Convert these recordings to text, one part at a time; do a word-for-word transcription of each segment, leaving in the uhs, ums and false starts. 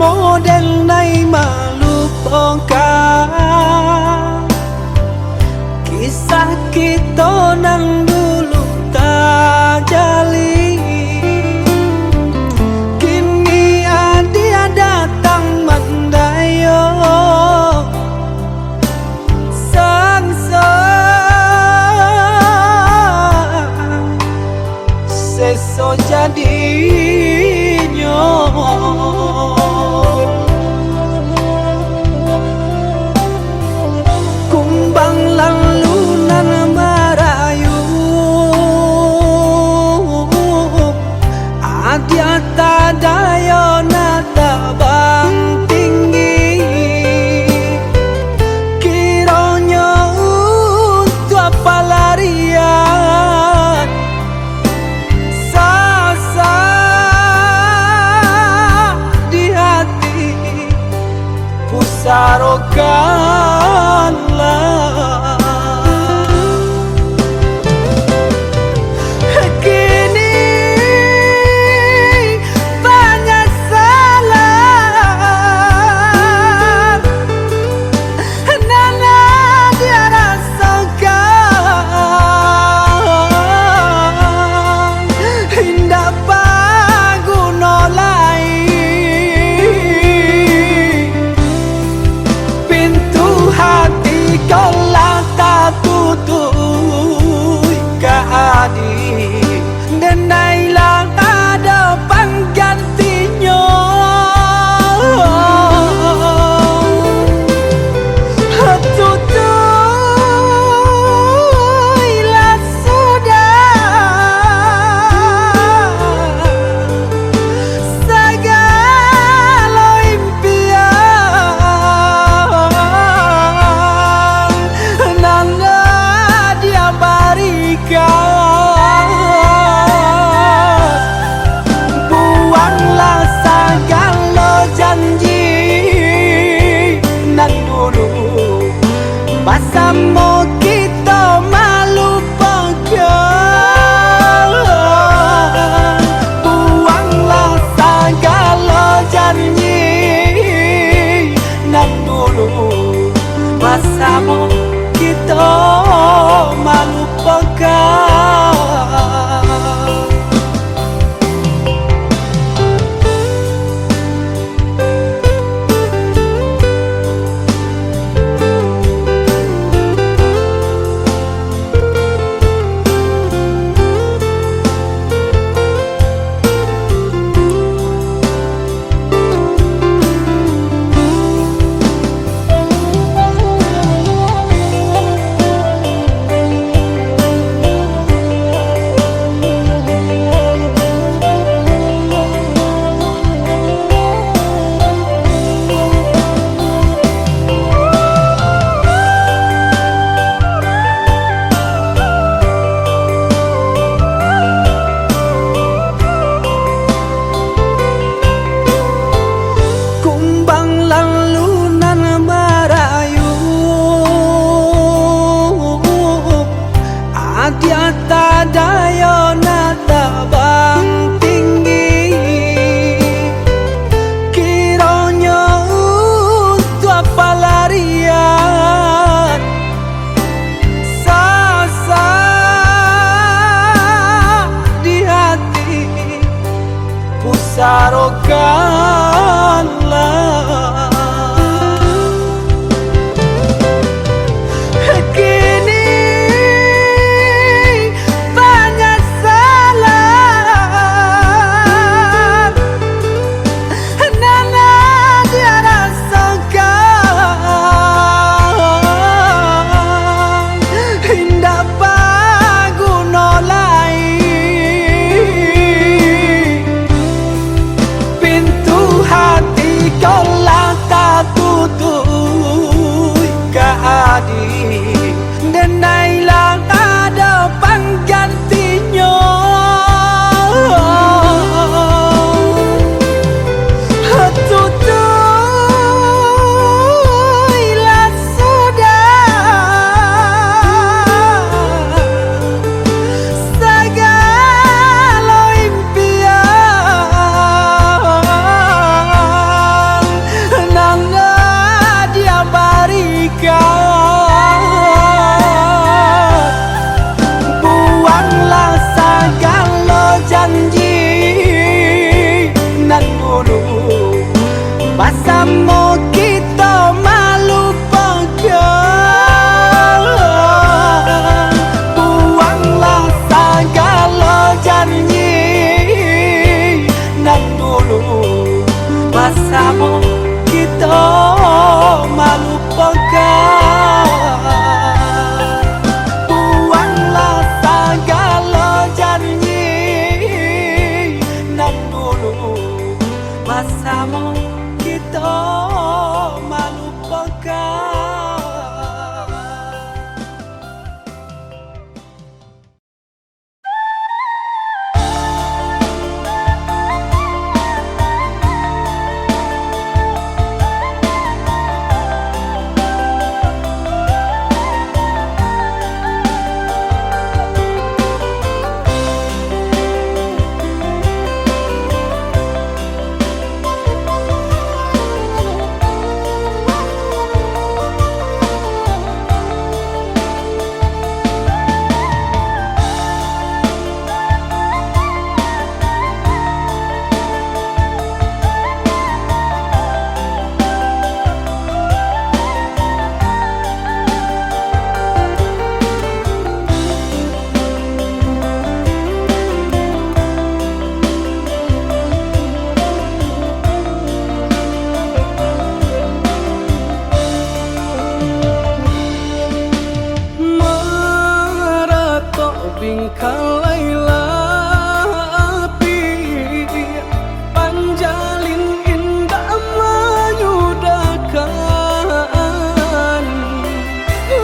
Model nai malupokan kisah kito nan dulu tajali. Kini adiak datang mandayo sangsa. Seso jadinyo. Kumbang lalu nan marayu, adiak tadayo nan tabang tinggi. Kironyo untuak palarian, sasak di hati, pusarokanlah. Kini panyasalan nan adiak rasokan indak baguno lai. Pintu hati ko lah tatutuik ka adiak. Denai lah ado panggantinyo. Tutuilah sudah sagalo impian nan lah diabarikan. Buanglah sagalo janji nan dulu basamo kito malupokan. Buanglah sagalo janji nan dulu basamo kito malupokan. Kumbang lalu nan marayu, adiak tadayo nan tabang tinggi. Kironyo untuak palarian, sasak di hati, pusarokanlah. Kini panyasalan nan dirasokan indak baguno lai. Pintu hati ko Basamo kito malupokan, buanglah sagalo janji nan dulu. Basamo kito malupokan, buanglah sagalo janji nan dulu. Basamo kito malupokan. Maratok bingkalai lapiak, panjalin indak manyudakan.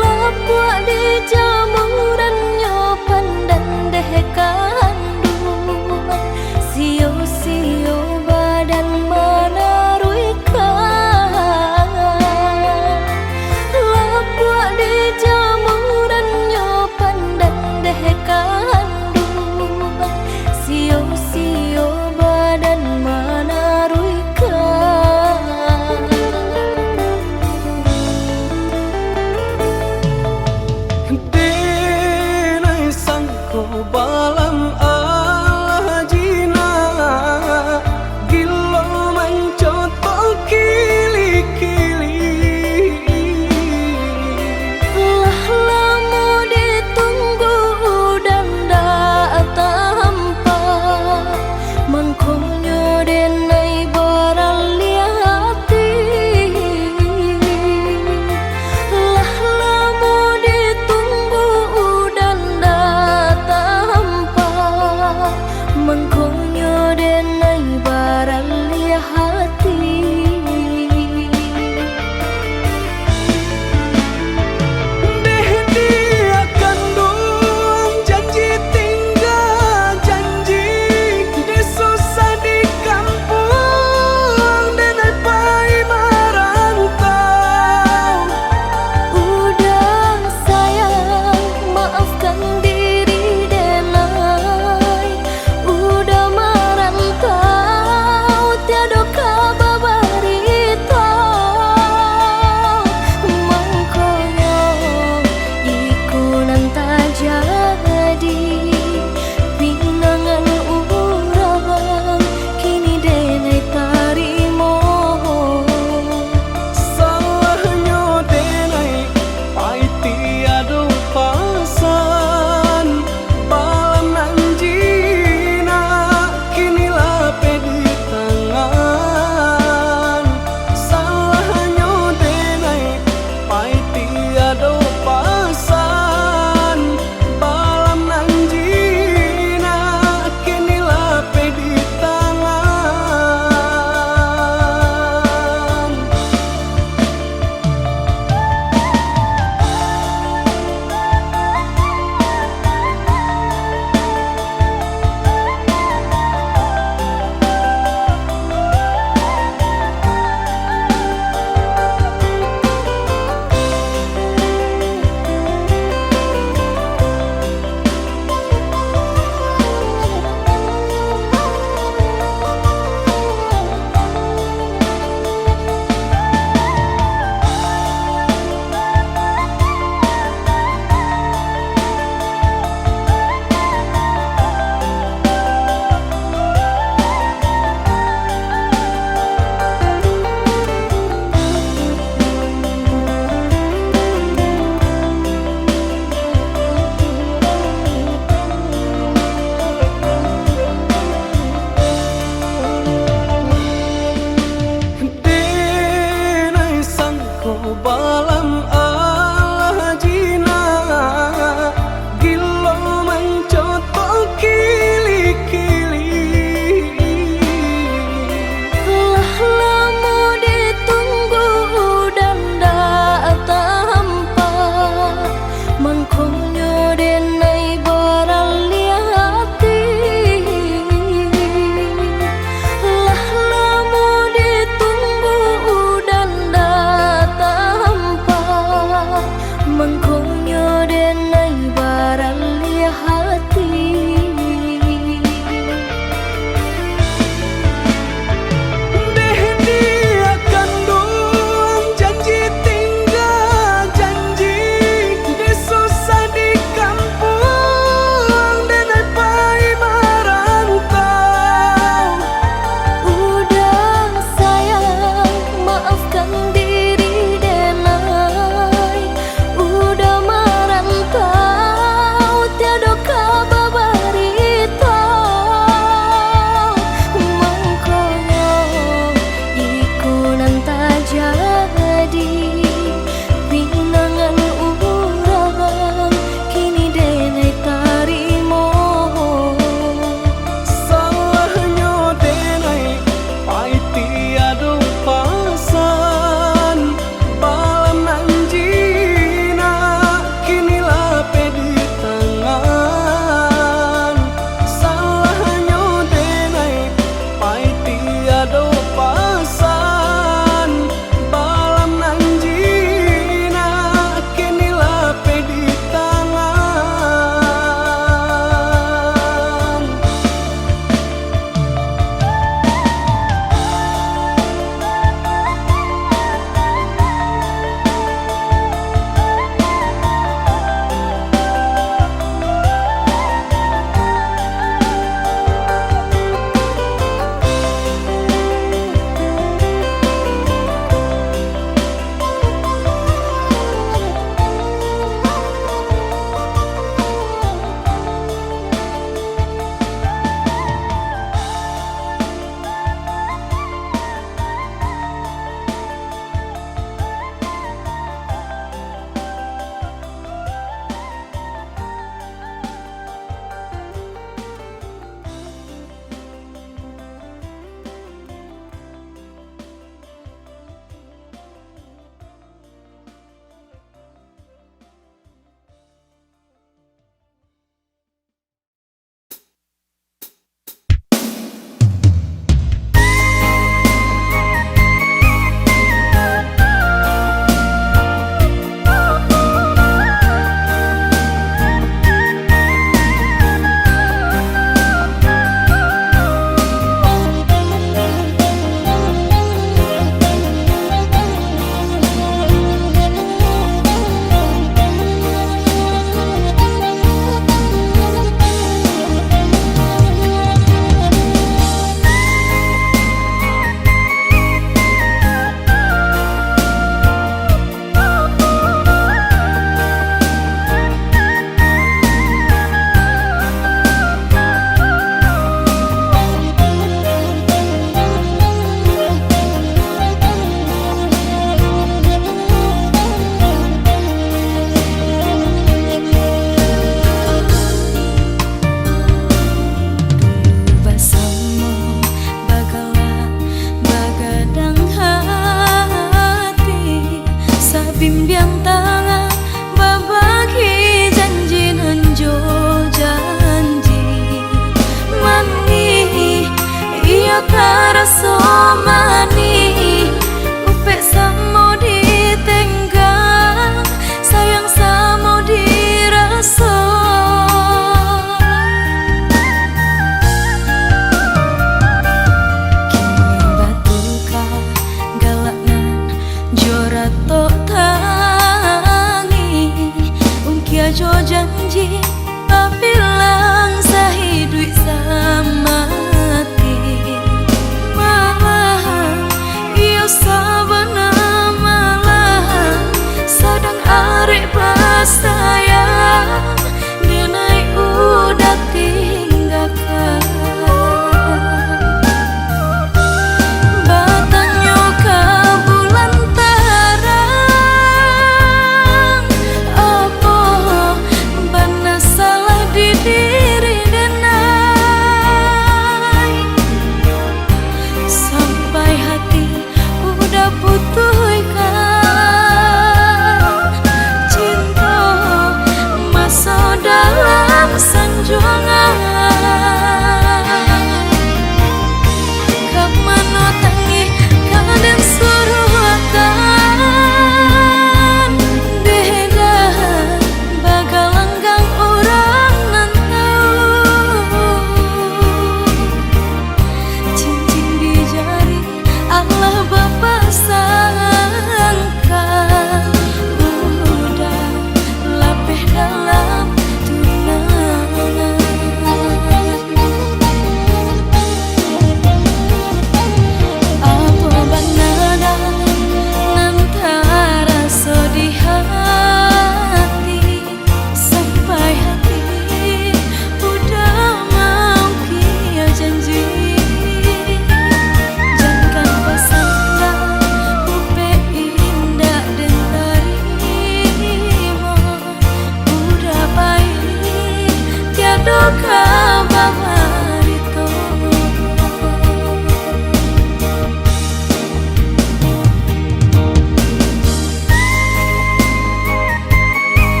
Lapuak di jamurannyo pandan deh kanduang, sio-sio badan manaruikan. Lapuak di jamurannyo pandan deh kanduang, sio-sio badan manaruikan. Denai sangko balam alah jinak, gilo mancotok kili-kili. Lah lamo ditunggu udan dak tampak, mangkonyo denai baraliah ati. Lah lamo ditunggu udan dak tampak,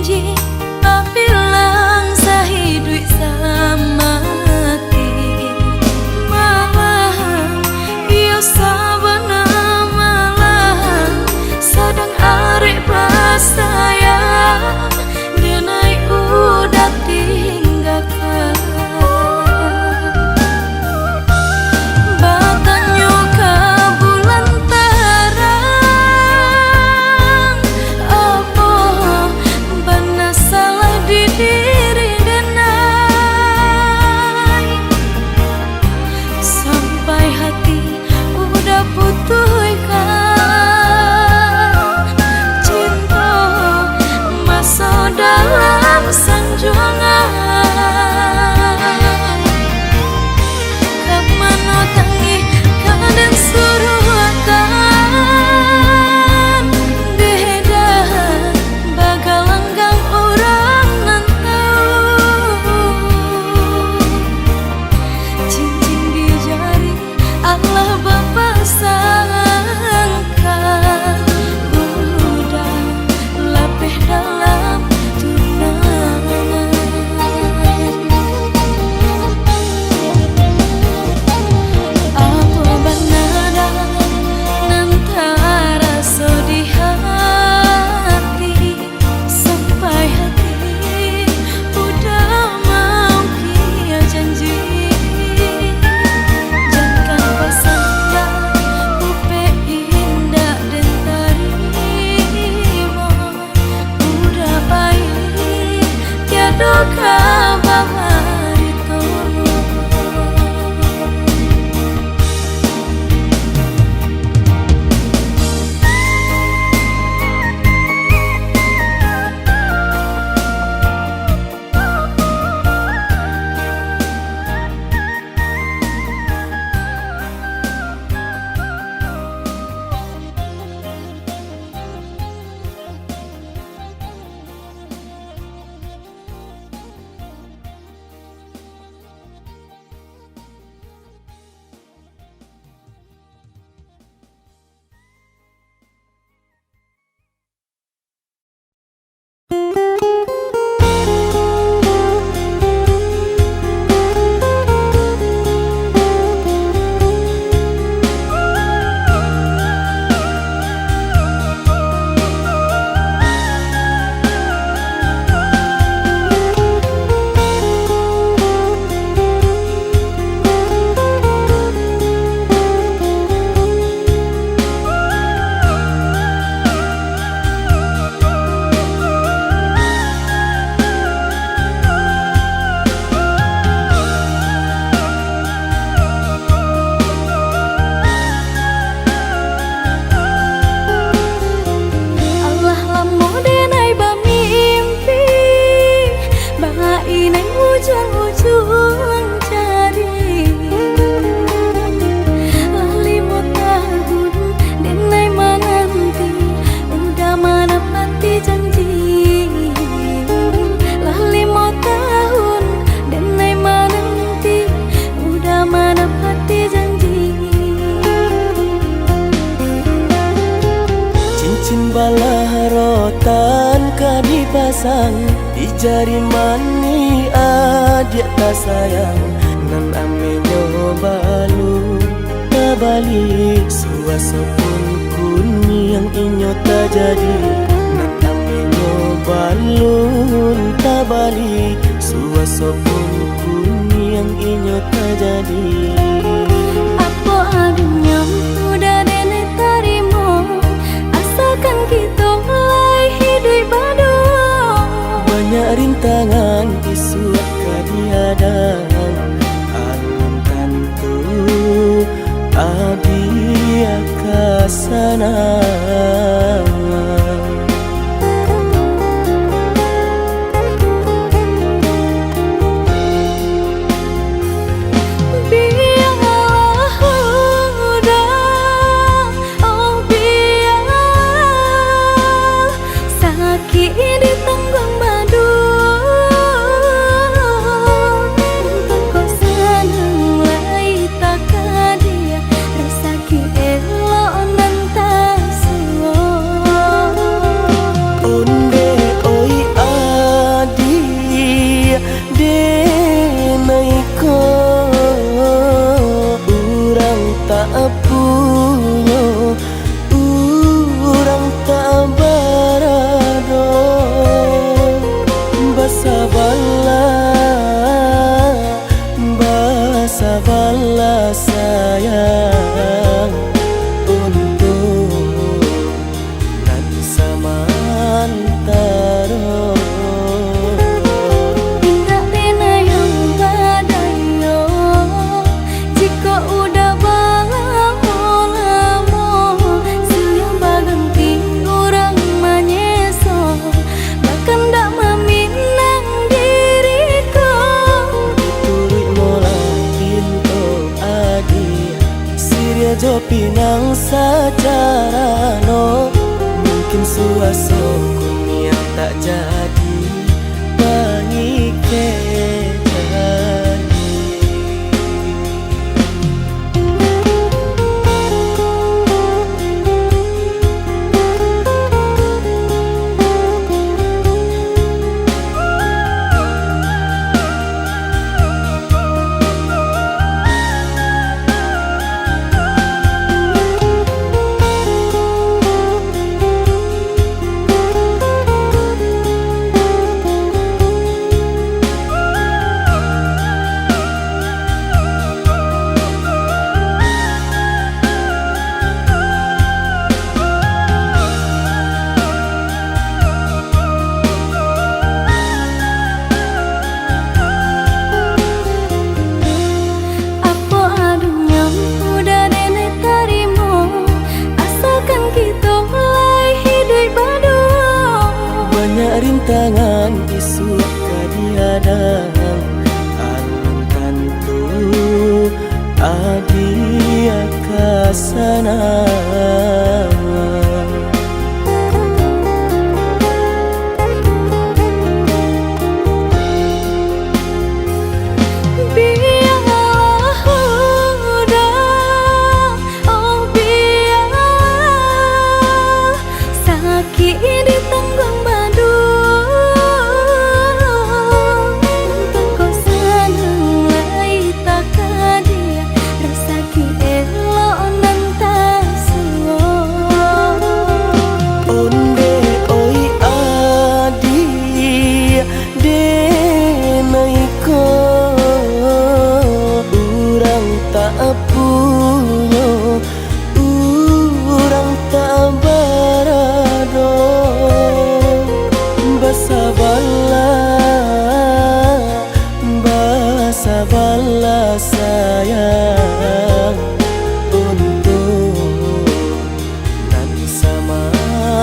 Janji, abilang sahiduik samati. Malahan iyo sabana malahan sadang arek basayang, denai udah tinggakan. Batanyo ka bulan tarang, apo bana salah di diri denai? Sampai hati udah putuihkan, cinto maso dalam sanjuangan. Ka mano tangih ka den suruahkan, deh dah bagalanggang urang nan tau. Cincin di jari alah bapasangkan, udah lapeh dalam tunangan. Apo bana nan taraso di hati? Sampai hati udah maukir janji, jankan pasan upek indak den tarimo. Udah pai tiado ka babarito. Alah lamo denai bamimpi, bak inai ujuang-ujuang jari. Lah limo tahun denai mananti, udah manapati janji. Lah limo tahun denai mananti, udah manapati janji. Cincin balah rotan ka dipasang di jari manih adiak tasayang, nan amenyo balun tabali, suaso pun kuniang inyo tajadi, nan amenyo balun tabali, suaso pun kuniang inyo tajadi. Apo adonyo udah denai tarimo, asakan kito lai hiduik baduo. Banyak rintangan isuak ka dihadang, alun tantu adiak ka sanang. Bialah udah, oh bialah Mungkin suaso kuniang tak jadi pangikek janji. Apo adunyo udah denai tarimo, asakan kito lai hiduik baduo. Banyak rintangan isuak ka dihadang, alam tantu adia ka sanang. Bialah udah, oh bialah, sakik ditangguang baduo. Untuang ko sanang lai takadia, rasaki elok nan tasuo. Ondeh oi adia, denai ko urang tak punyo, urang tak barado. Basabalah, basabalah sayang, untuak nan samantaro.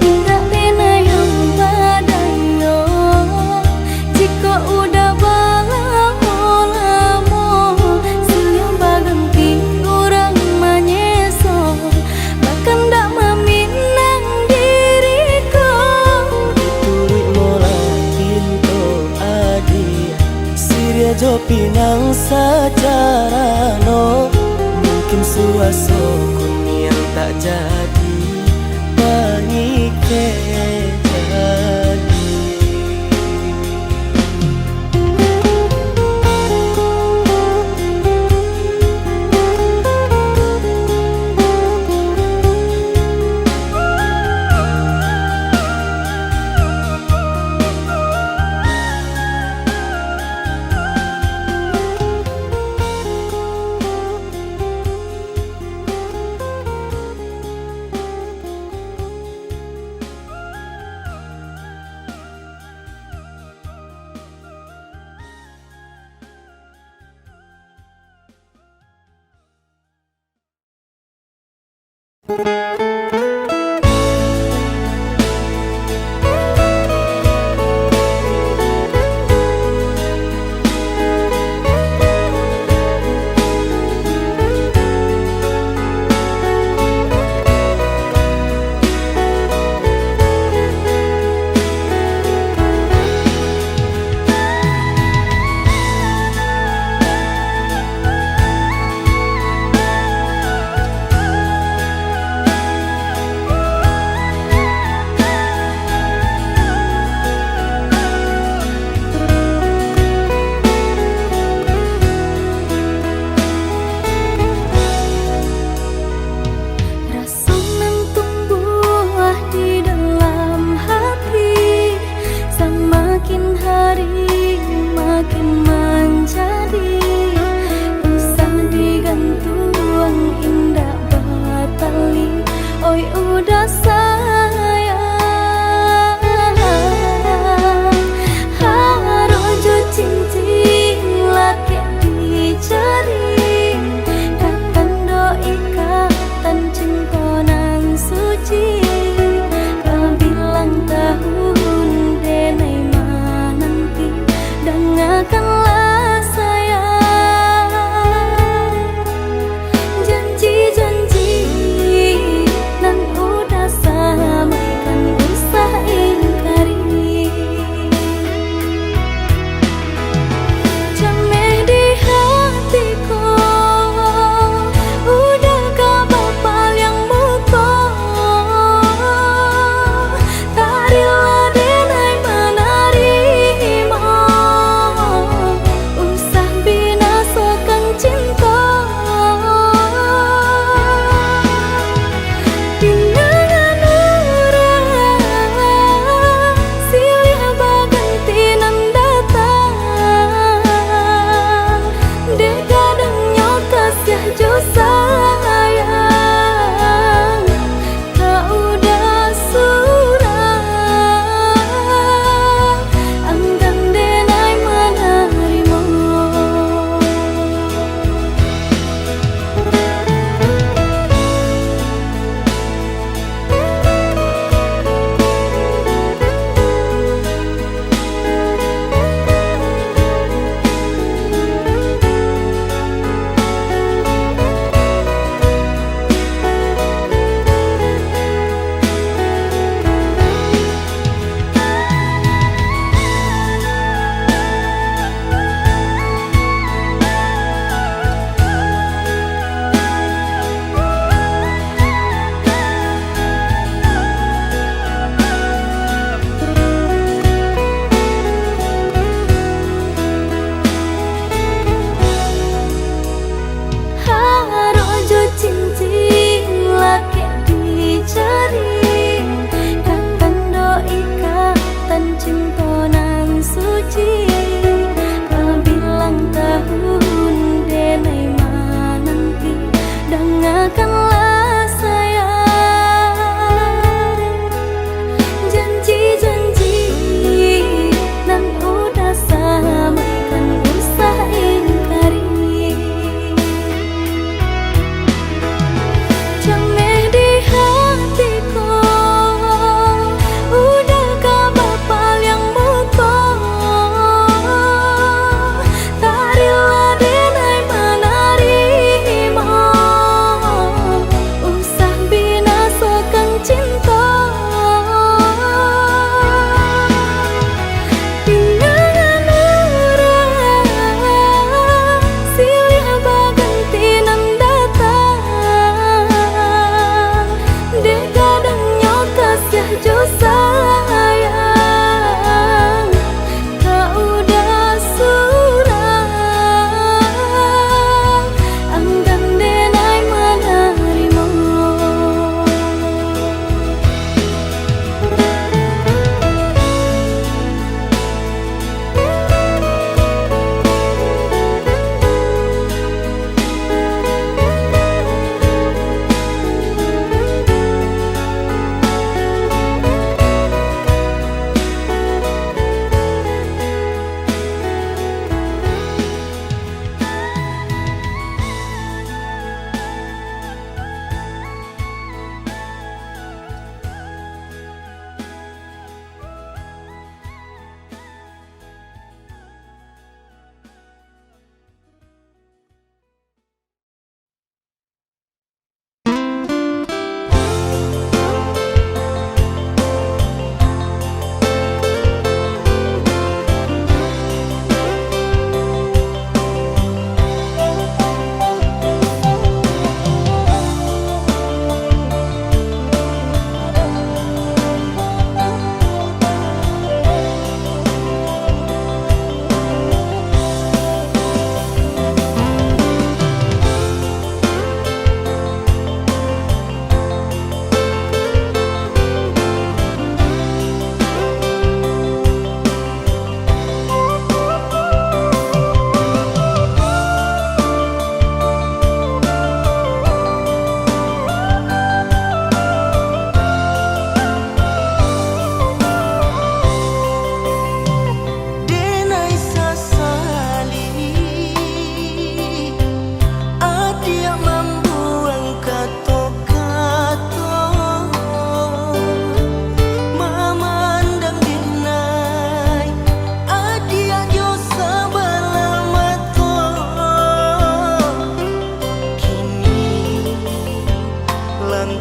Indak pernah yang badayo, jikok udah balamo-lamo, silih baganti urang manyeso, bakandak maminang diri ko. Dituruik molah pinto adia, siriah jo pinang sacarano. Mungkin suaso kuniang tak jadi pangikek janji.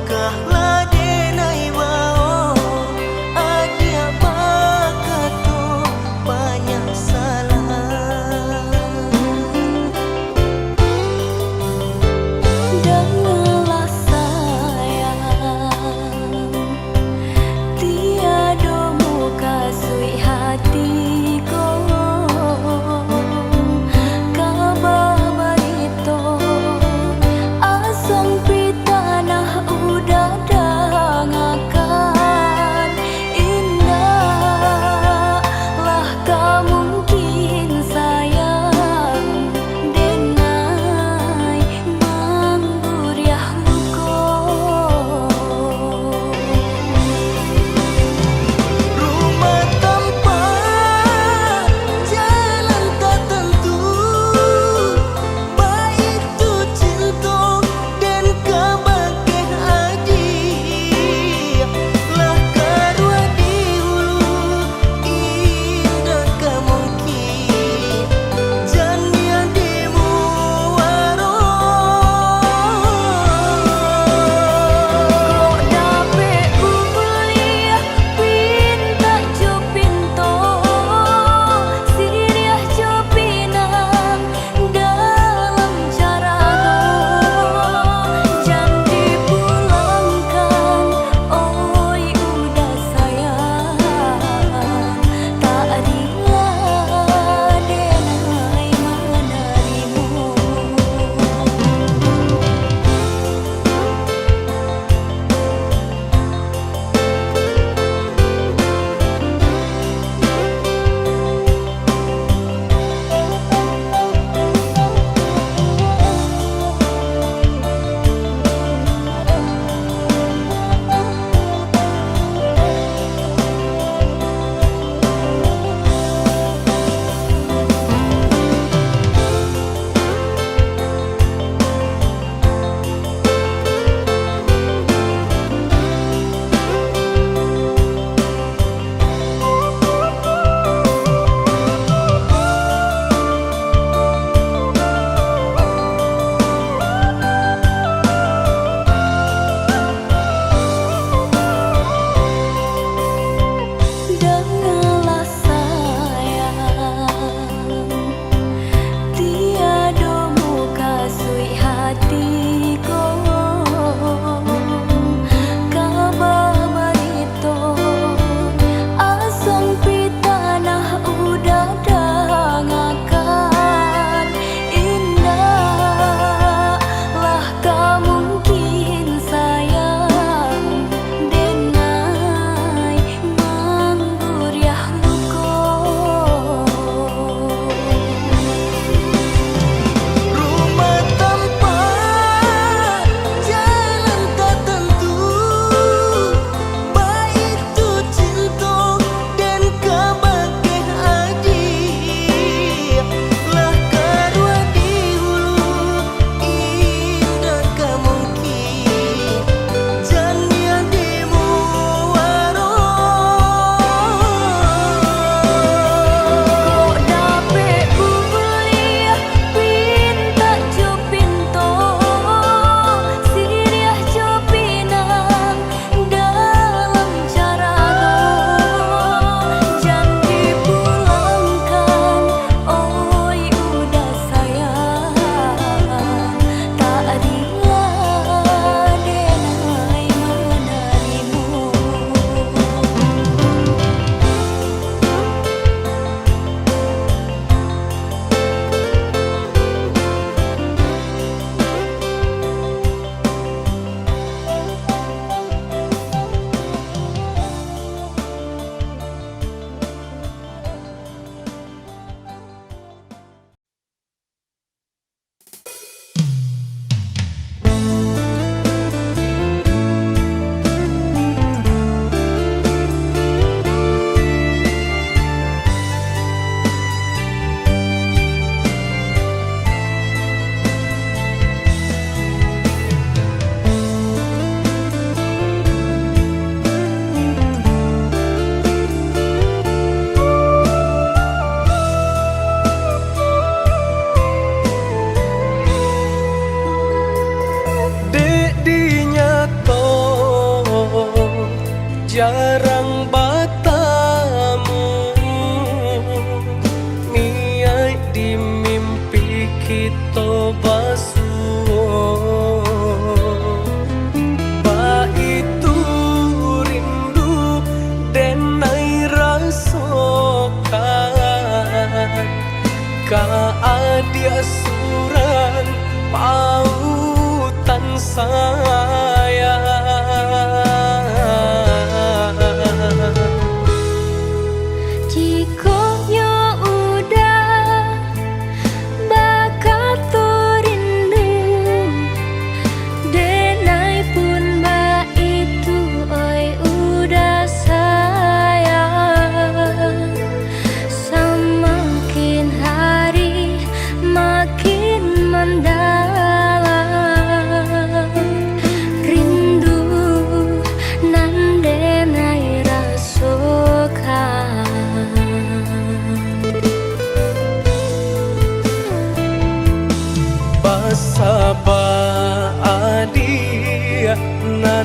Kah lah denai bao, adiak bakato panyasalan. Dangalah sayang, tiado mukasuik hati ko, kaba barito, asuang pitanah udara.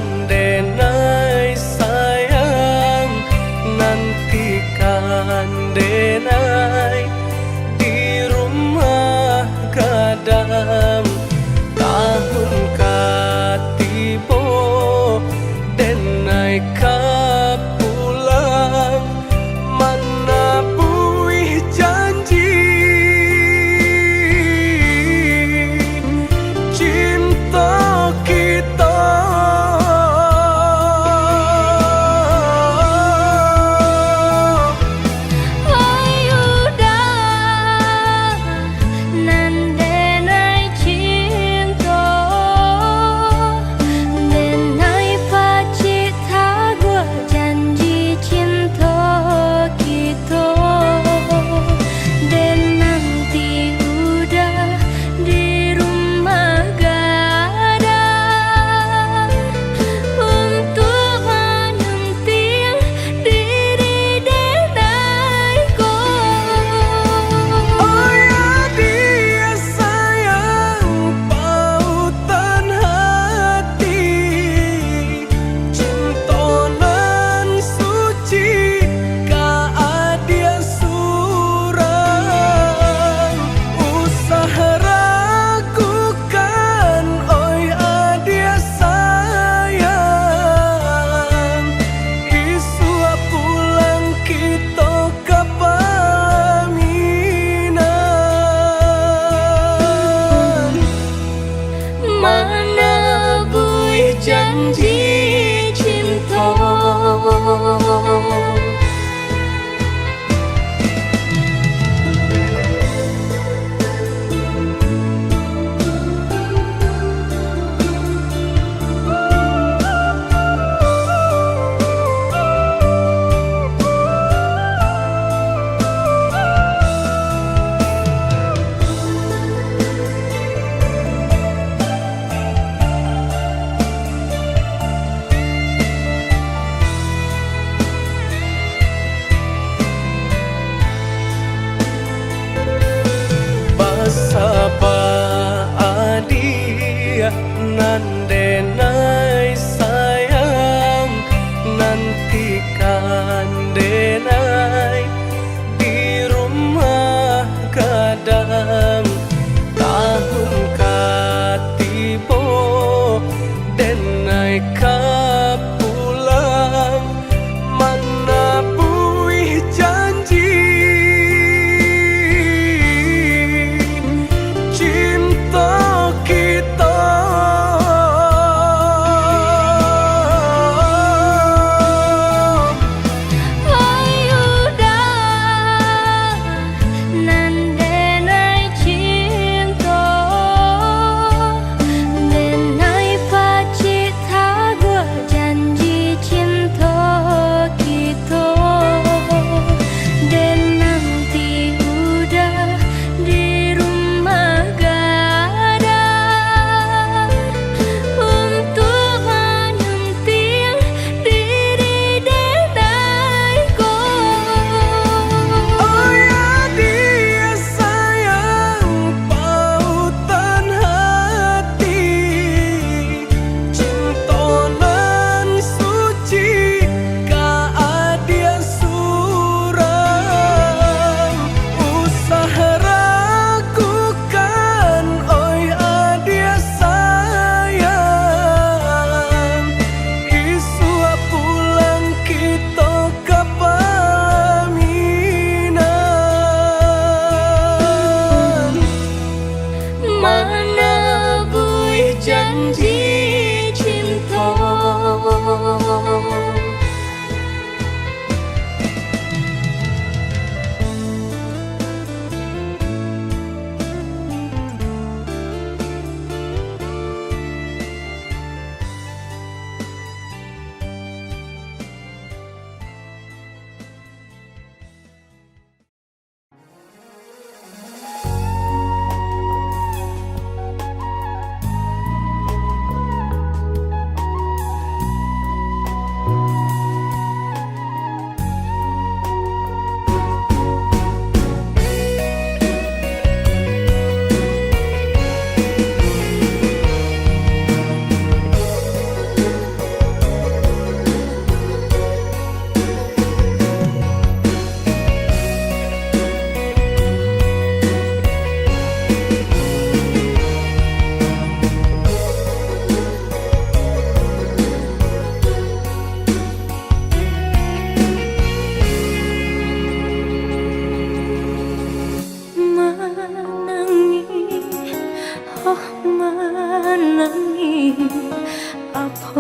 Denai sayang, nantikan denai di rumah gadang. Tahun ka tibo, denai ka pulang manabuih janji cinto kito. Oi uda, nan denai cinto, denai pacik taguah janji cinto kito. Den nanti uda di rumah gadang untuak mananti diri denai ko. Oi adiak sayang, pautan hati, cinto nan suci ka adiak surang. Usah ragukan, oi adiak sayang, isuak pulang kito ka palaminan manabuih janji cinto.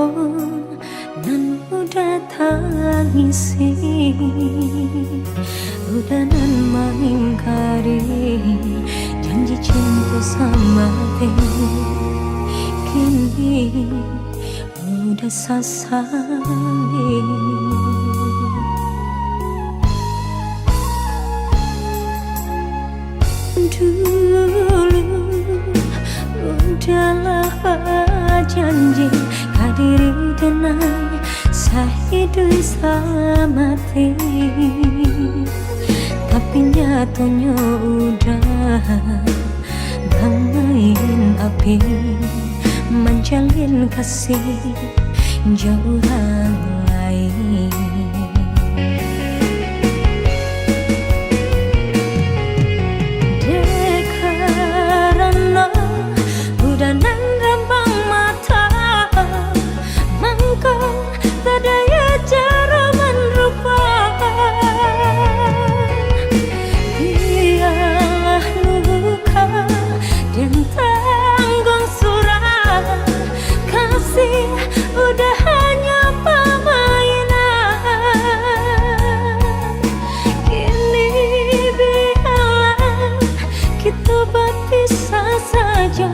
Nan udah tangisi, udah nan maingkari janji cinto samati, kini udah sasali. Dulu udahlah bajanji ka diri denai sahiduik samati, tapi nyatonyo udah bamain api, manjalin kasih jo urang lain. Dek karano udah nan rambang mato, mangko tadaya caro manrupo. Bialah luko den tangguang surang, kasih udah hanyo pamainan. Kini bialah kito bapisah sajo,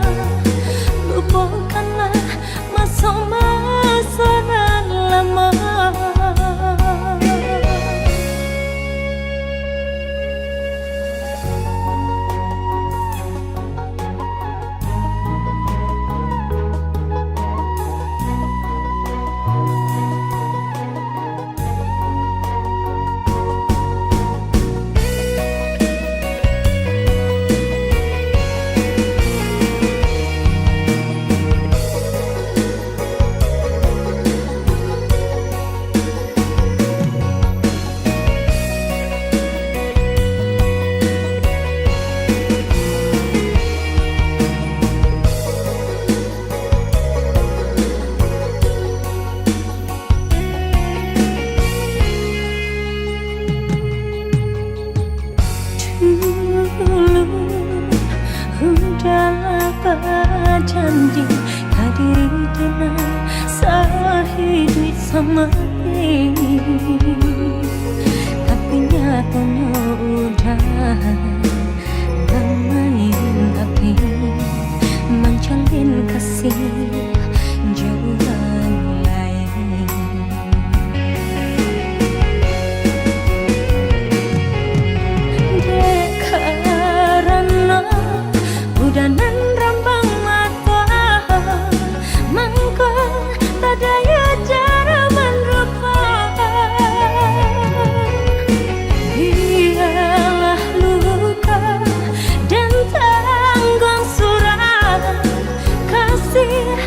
lupokanlah maso-maso nan lamo. Dulu udahlah bajanji ka diri denai sahiduik samati, tapi nyatonyo udah bamain api, manjalin kasih jo urang lain. Dek karano udah nan rambang mato, mangko tadaya caro manrupo. Bialah luko den tangguang surang, kasih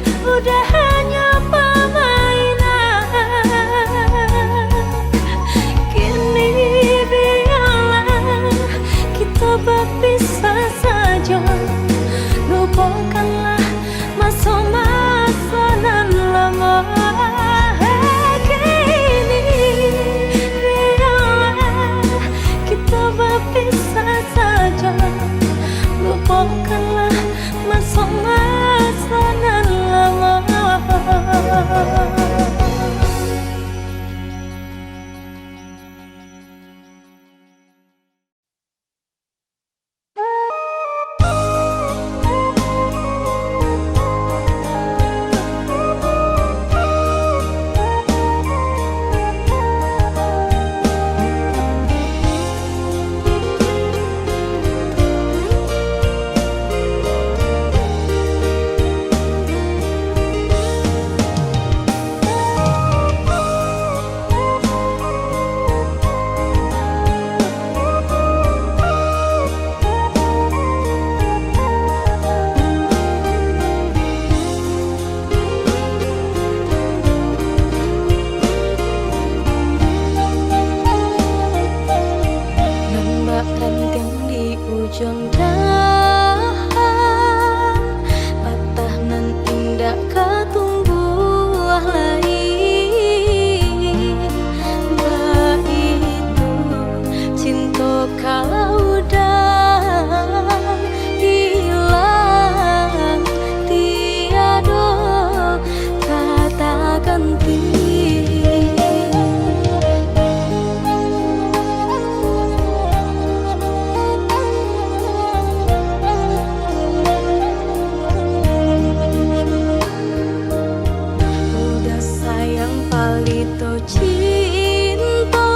Lito cinto,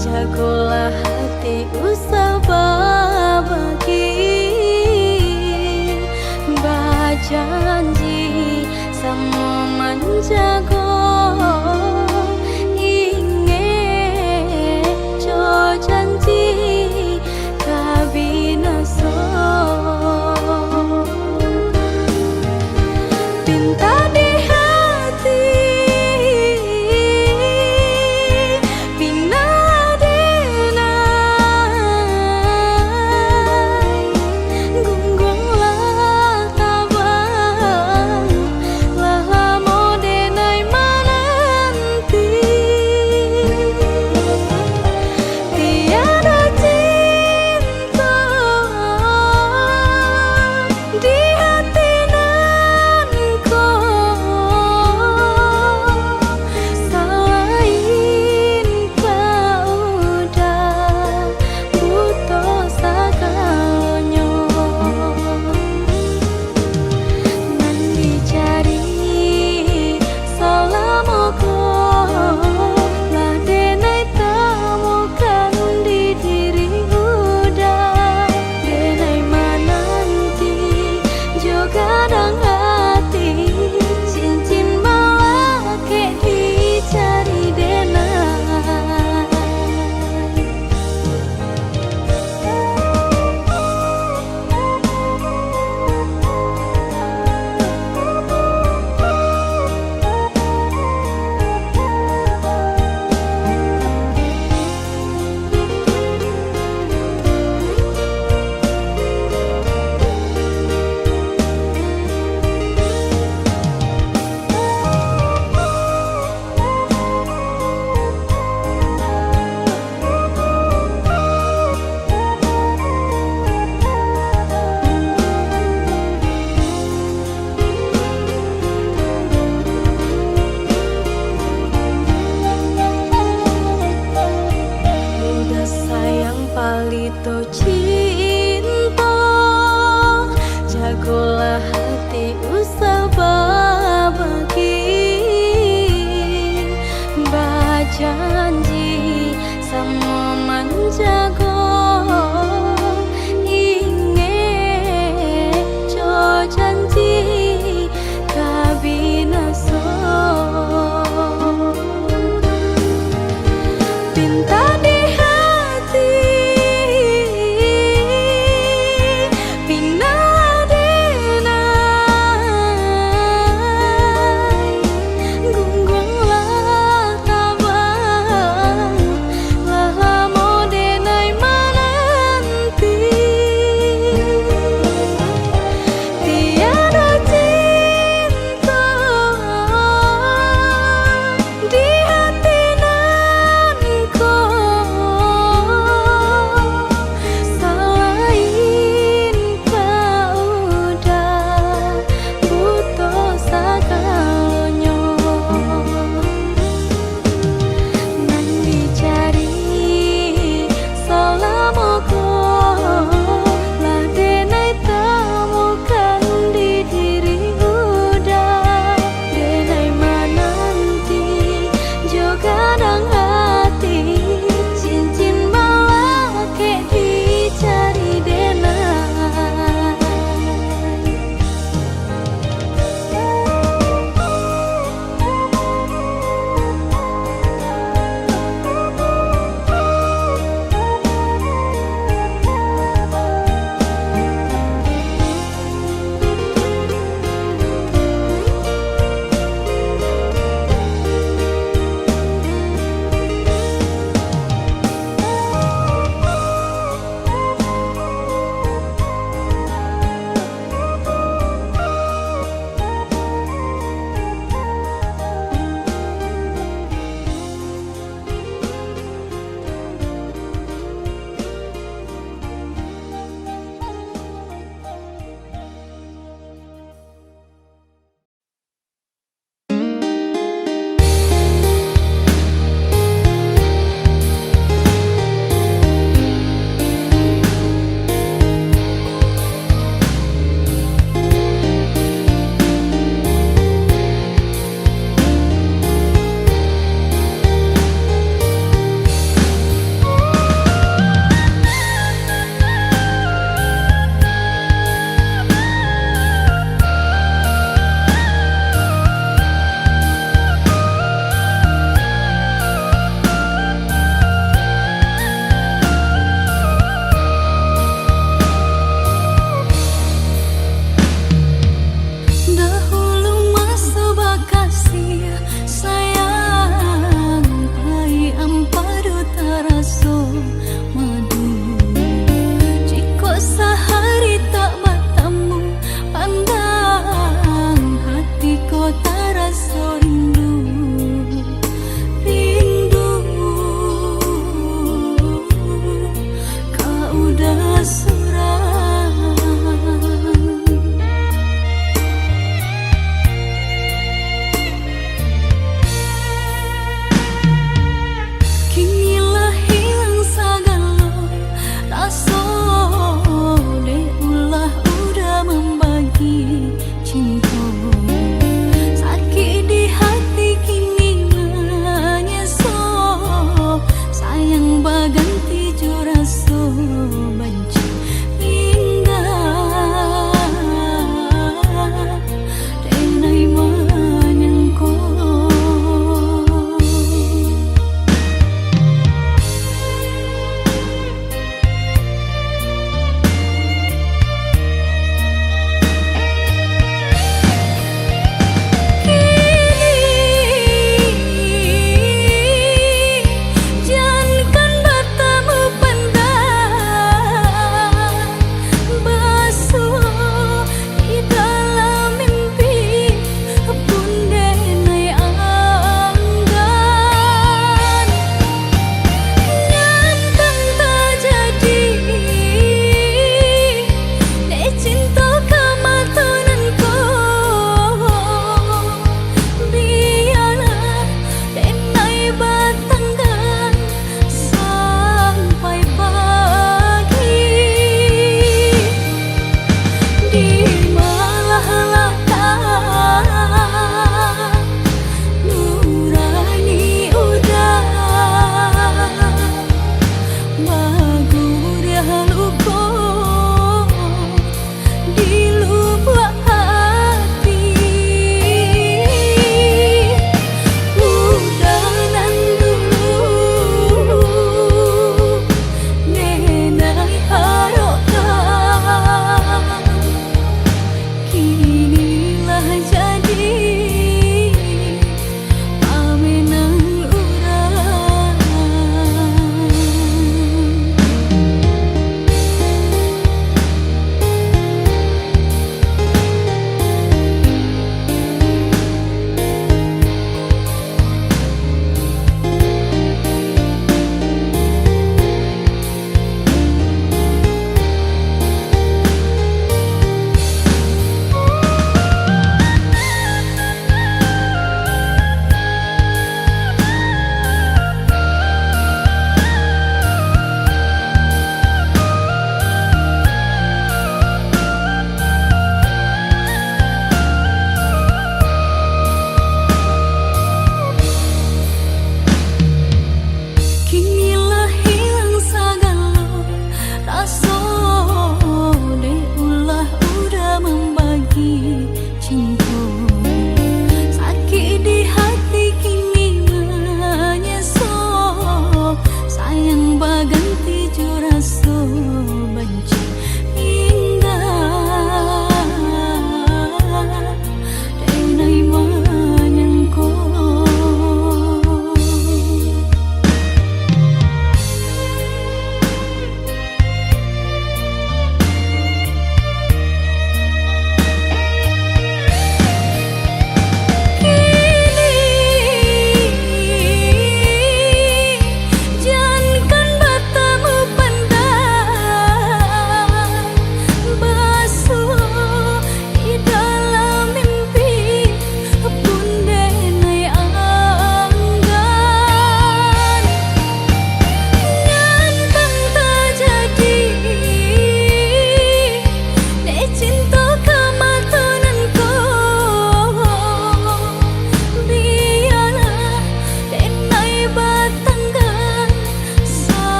jagolah hati usah babagi. Bajanji samo manjago, ingek jo janji ka binaso. Pinta di hati,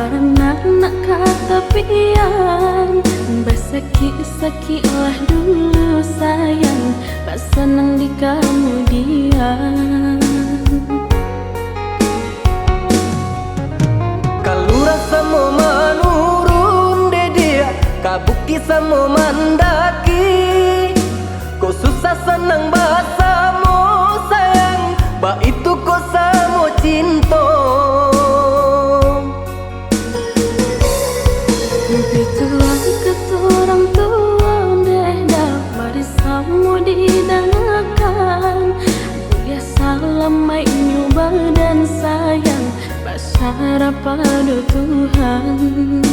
Anak-anak ka tapian, basakik-sakiklah dulu sayang, basanang di kamudian. Ka lurah samo manurun, dek diak, ka bukik samo mandaki. Kok susah sanang basamo sayang, baitu kok samo cinto. Pituah kato urang tuo, dek dah mari samo didangakan. Buliah salamaiknyo badan sayang, basarah pado Tuhan.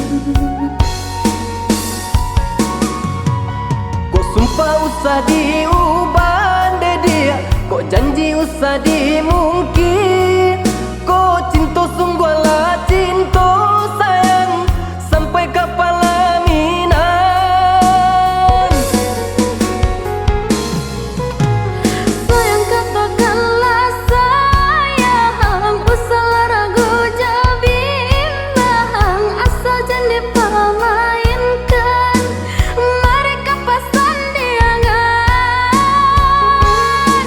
Kok sumpah usah diubah, dek diak, kok janji usah dimungkir. Kok cinto sungguahlah cinto sayang, sampai ka palaminan. Sayang katokanlah sayang, usahlah ragu jo bimbang, asa jan dipamainkan, mari ka pasandiangan.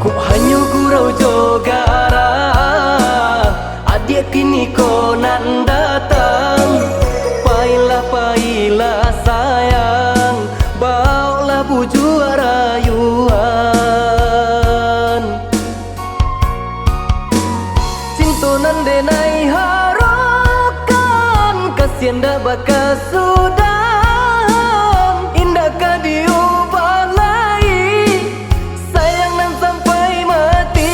Kok hanyo gurau jo garah, adiak kini ko nan datang. Pailah, pailah sayang, baoklah bujua rayuan. Cinto nan denai harokan, kasian dah bakasudahan, indak ka diubah lai, sayang nan sampai mati.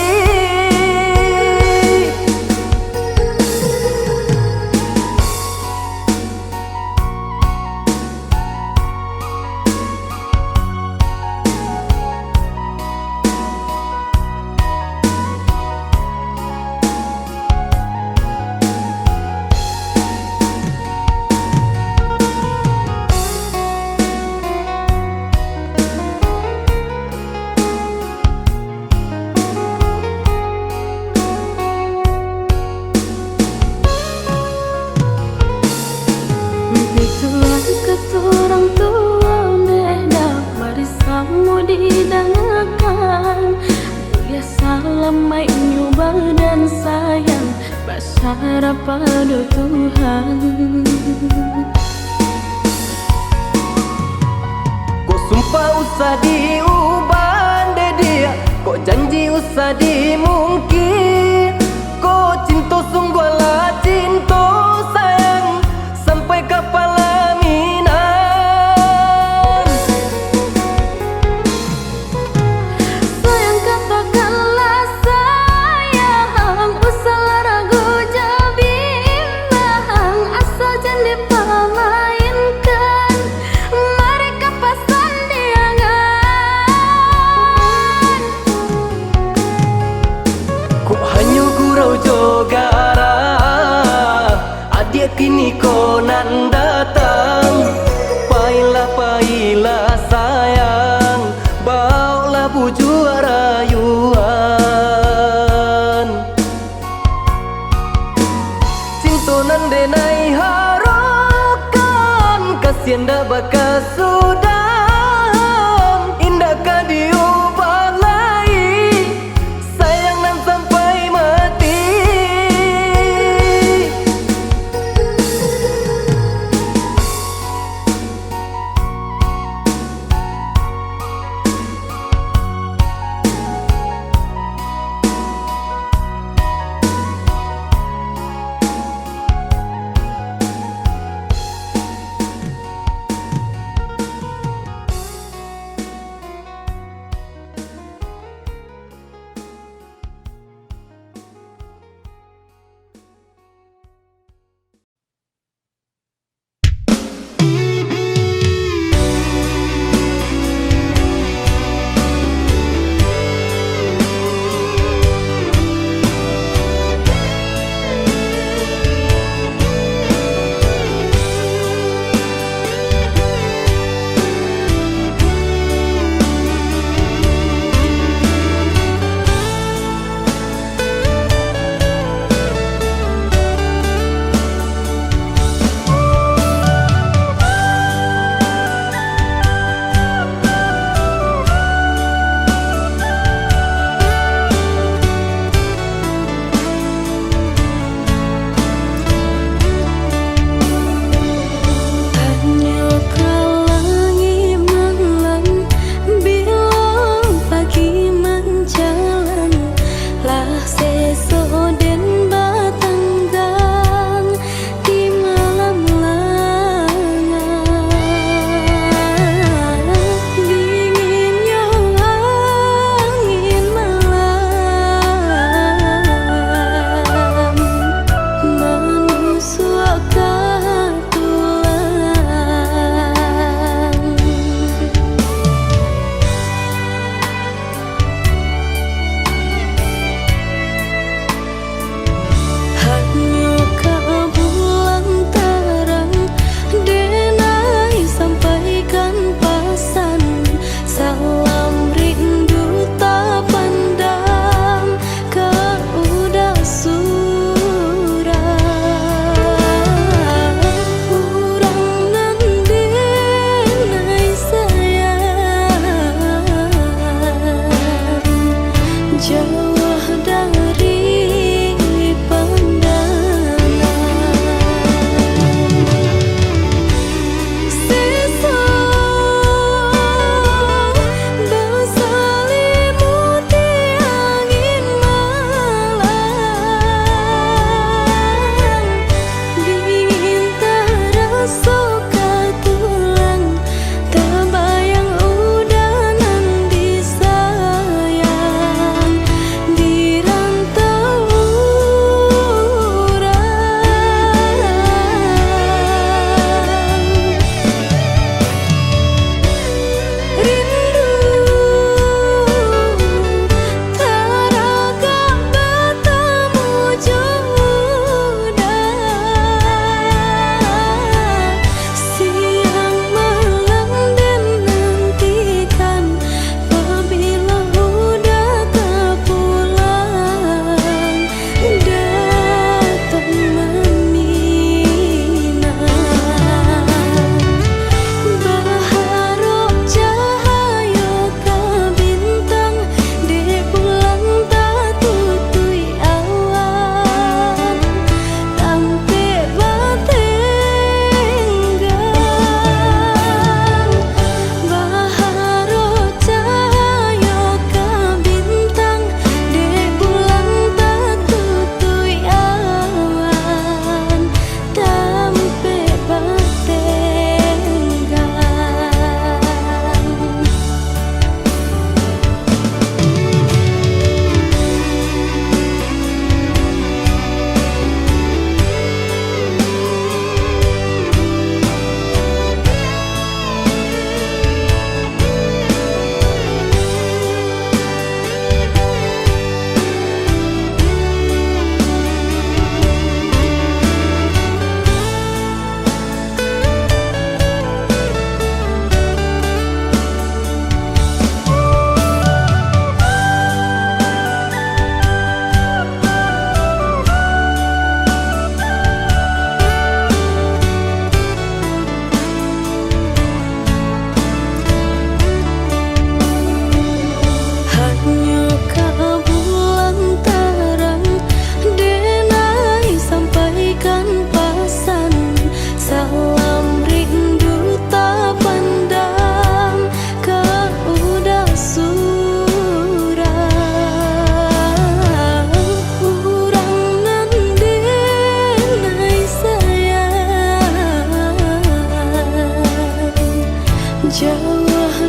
Pituah kato urang tuo, dek dah mari samo didangakan. Buliah salamaiknyo badan sayang, basarah pado Tuhan. Kok sumpah usah diubah, dek diak, kok janji usah dimungkir. Kok cinto sungguahlah cinto sayang, sampai ka palaminan. Sayang katokanlah sayang, usahlah ragu jo bimbang, asa jan dipamainkan, mari ka pasandiangan. Kok hanyo gurau jo garah, adiak kini ko nan datang. Pailah, pailah sayang, baoklah bujua rayuan. Cinto nan denai harokan, kasian dah bakasudahan, indak ka diubah lai, sayang nan sampai mati.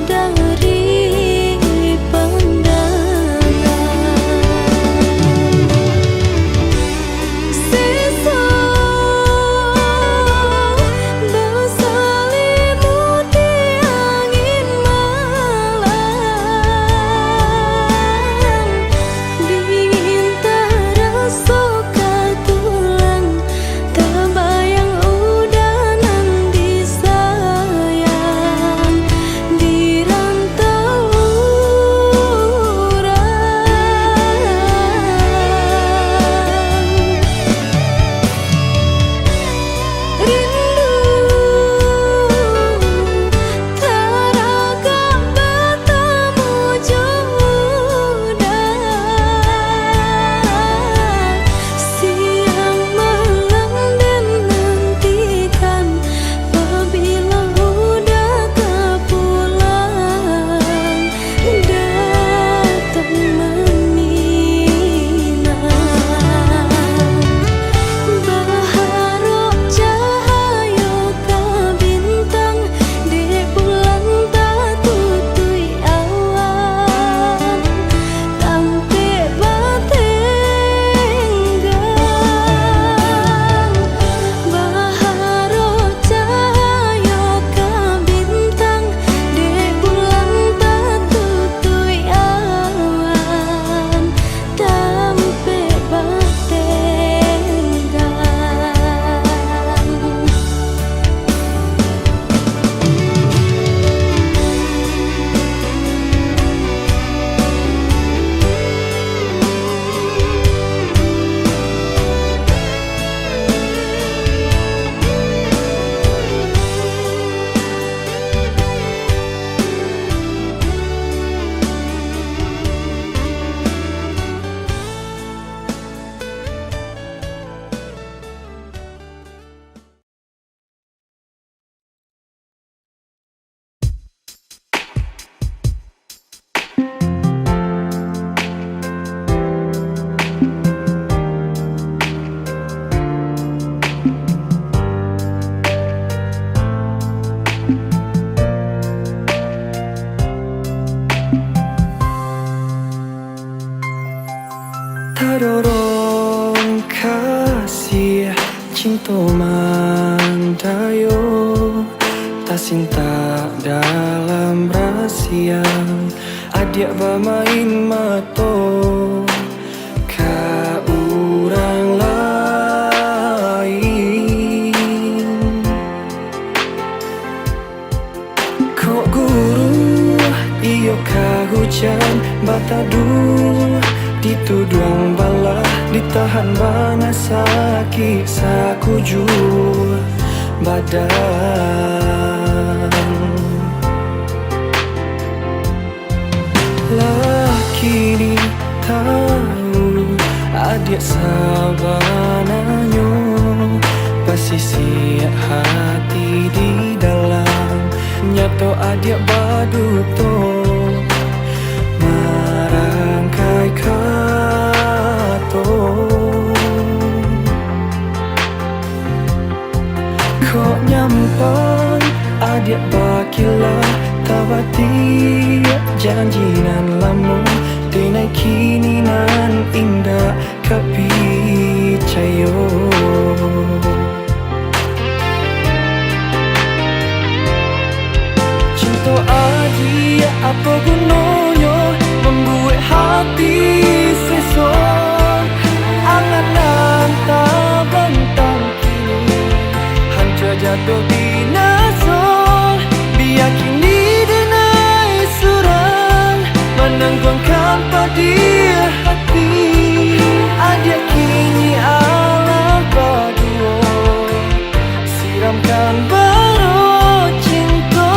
dari pandangan. Seso basalimuti angin malam, dingin taraso ka tulang. Tabayang uda nan disayang di rantau urang. Rindu taragak batamu jo uda, siang malam den nantikan, pabilo uda ka pulang datang maminang. Baharok cahayo ka bintang, dek bulan tatutuik awan, tampek batenggang. Baharok cahayo ka bintang, dek bulan tatutuik awan, tampek batenggang. Tadorong kasih cinto mandayo, tasintak dalam rasiang, adiak bamain mato ka urang lain. Kok guruah iyo ka hujan, bataduah dituduang balah, ditahan bana sakik sakujua badan. Lah kini tahu, adiak sabananyo basisiak hati di dalam. Nyato adiak baduto marangkai kato. Kok nyampang adiak bakilah, tabatiak janji nan lamo, denai kini nan indak ka picayo. Cinto adiak, apo gunonyo mambuek hati seso? Angan nan tabantang kini hancua jatuah binaso. Bia kini denai surang manangguangkan padiah hati. Adiak kini alah baduo, siramkan baro cinto.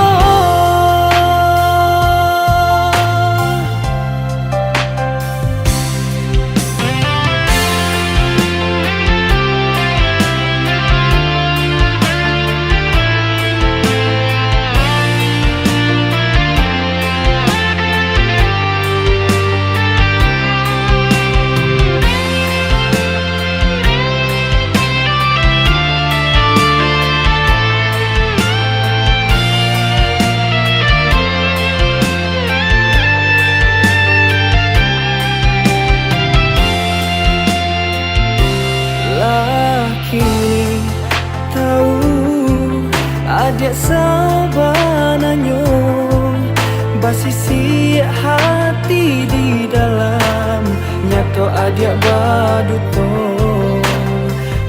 Basisiak hati di dalam, nyato adiak baduto,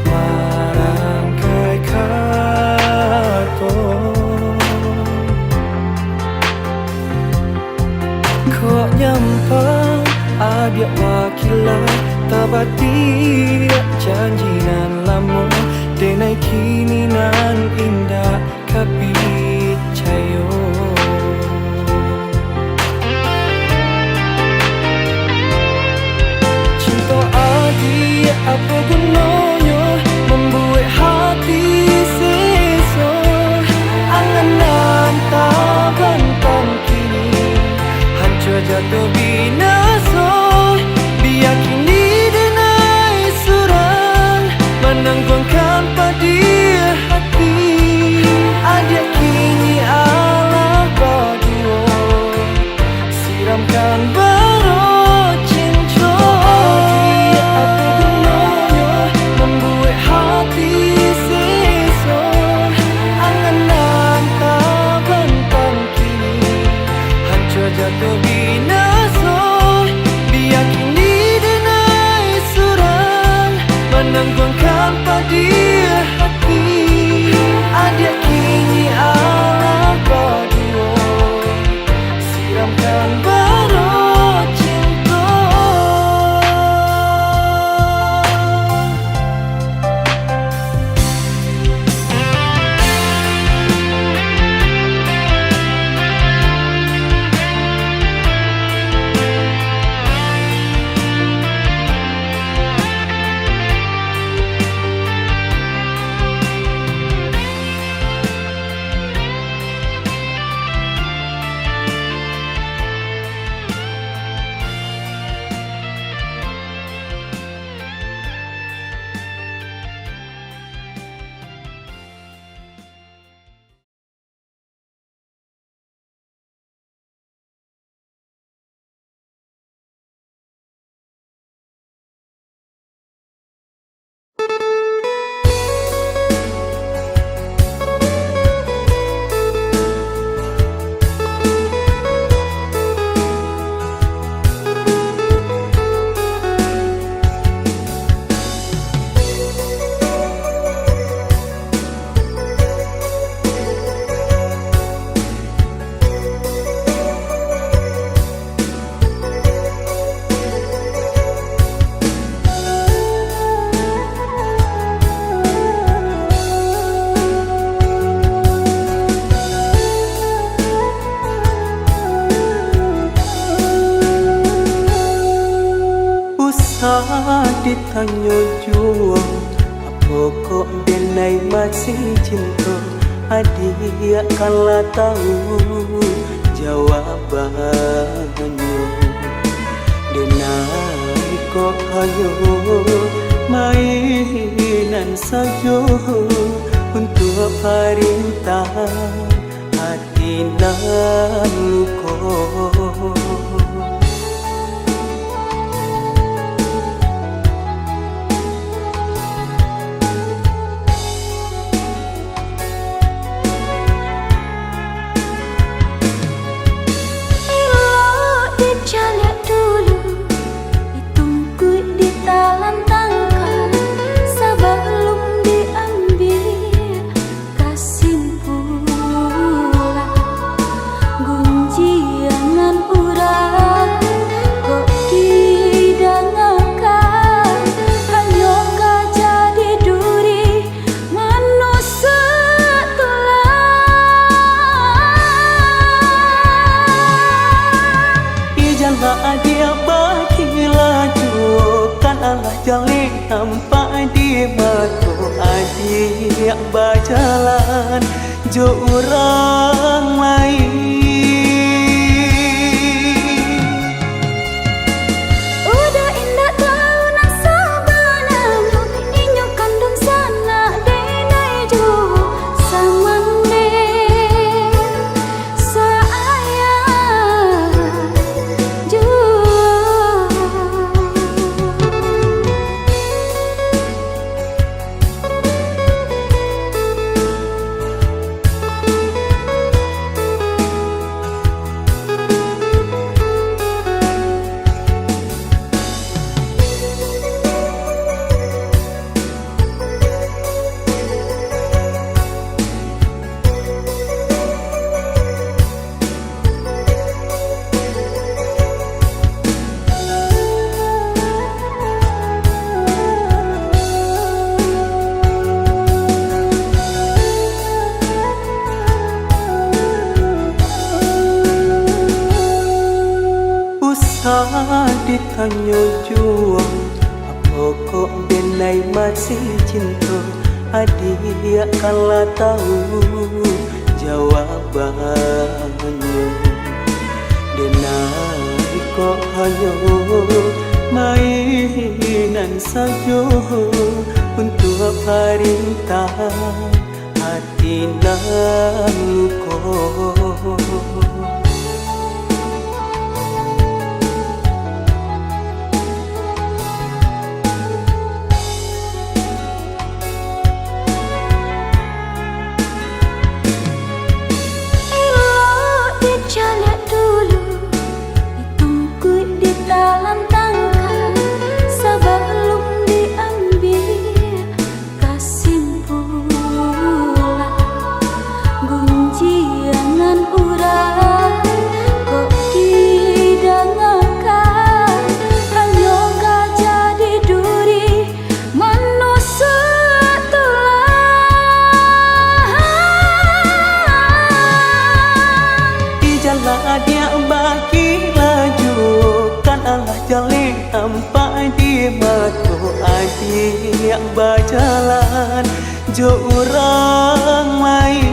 marangkai kato. Kok nyampang adiak bakilah, tabatiak janji nan lamo, denai kini nan indak ka picayo. Cinto adiak, apo gunonyo mambuek hati seso? Angan nan tabantang kini hancua jatuah binaso. Bia kini denai surang manangguangkan padiah hati. Adiak kini alah baduo, siramkan barocin jo. Adiak, apo gunonyo mambuek hati seso? Angan nan tabantang kini hancua jatuah binaso. Bia kini denai surang manangguangkan padiah hati. Adiak kini alah baduo, siramkan barocin jo. Usah ditanyo juo, apo kok denai masih cinto, adiak kan lah tahu jawabannyo. Denai kok hanyo mainan sajo, untuak parintah ati nan luko. Elok dicaliak dulu, ditungkuik, ditalantangkan, sabalun diambiak kasimpulan. Gunjiang nan urang kok didangakan, hanyo ka jadi duri manusak tulang. Ijanlah adiak bakilah juo, kan alah jaleh nampak di mato, adiak bajalan jo urang lain. Uda indak tahu nan sabananyo, inyo kanduang sanak denai juo, samandeh saayah juo. Ka ditanyo juo, apo kok denai masih cinto? Adiak kan lah tahu jawabannyo. Denai kok hanyo mainan sajo untuak parintah ati nan luko. Elok dicaliak dulu, ditungkuik, ditalantangkan, sabalun diambiak kasimpulan. Gunjiangan urang kok didangakan, hanyo ka jadi duri manusuak tulang. Di jalan adiak bakilaju, kan alah jaleh tampak di mato adiak bajalan jo urang lain.